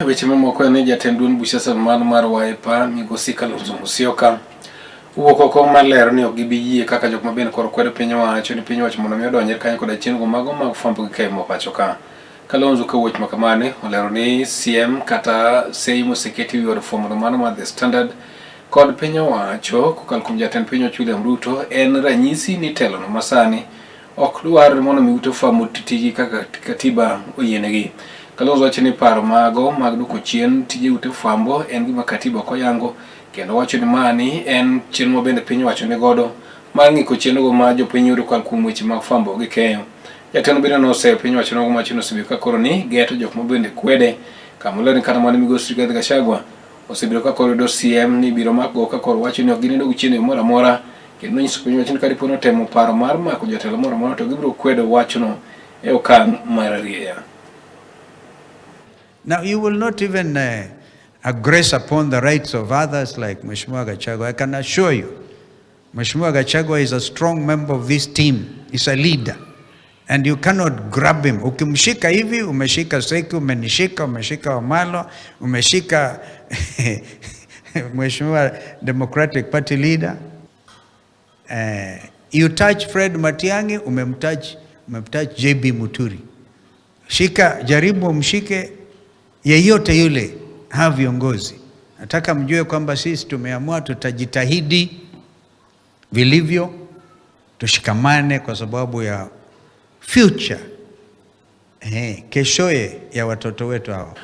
Weche mamoko en ni jatend duond buch siasa man mar Wiper Migosi Kalonzo Musyoka owuok oko maler ni ok gibi yie kaka jok mabende koro kwedo piny owacho ni piny owacho mondo mi odonjre kanyo koda chenro mago mag fwambo gi keyo ma pacho ka. Kalonzo ka wuoch makamani olero ni siem kata sei moseketi wi od fwambo no mano mar The Standard kod piny owacho kokalo kuom jatend piny owacho William Ruto en ranyisi ni telono masani ok dwar mondo mi ute fwambo tigi kaka katiba oyienegi. Kalonzo wacho ni paro mago mag duoko chien tije ute fwambo en gima katiba ok oyango kendo wacho ni mani en chenro ma bende piny owacho ni godo mar ng'iko chenrogo ma jopiny yudo kokalo kuom weche mag fwambo gi keyo. Jatend bende noseyo piny owacho nogo macho nosebedo ka koro ni geto jok ma bende kwede kamolero ni kata mana migosi Rigathi Gachagua osebedo ka koro yudo siem ni ibiro makgo ka koro wacho ni ok ginidog chien e yo moro amora kendo nonyiso piny owacho ni ka dipo ni otemo paro mar mako jatelo moro amora to gibiro kwedo wachno e okang' mar arieya. Now, you will not even aggress upon the rights of others like Mheshimiwa Gachagua. I can assure you, Mheshimiwa Gachagua is a strong member of this team. He's a leader. And you cannot grab him. Ukimshika hivi, umeshika Seki, umenishika, umeshika Wamalwa, umeshika Mheshimiwa Democratic Party leader. You touch Fred Matiang'i, umemtouch JB Muturi. Shika, jaribu mshike yeyote yule, hawa viongozi. Nataka mjue kwamba sisi tumeamua tutajitahidi vilivyo, tushikamane kwa sababu ya future, keshoye ya watoto wetu hawa.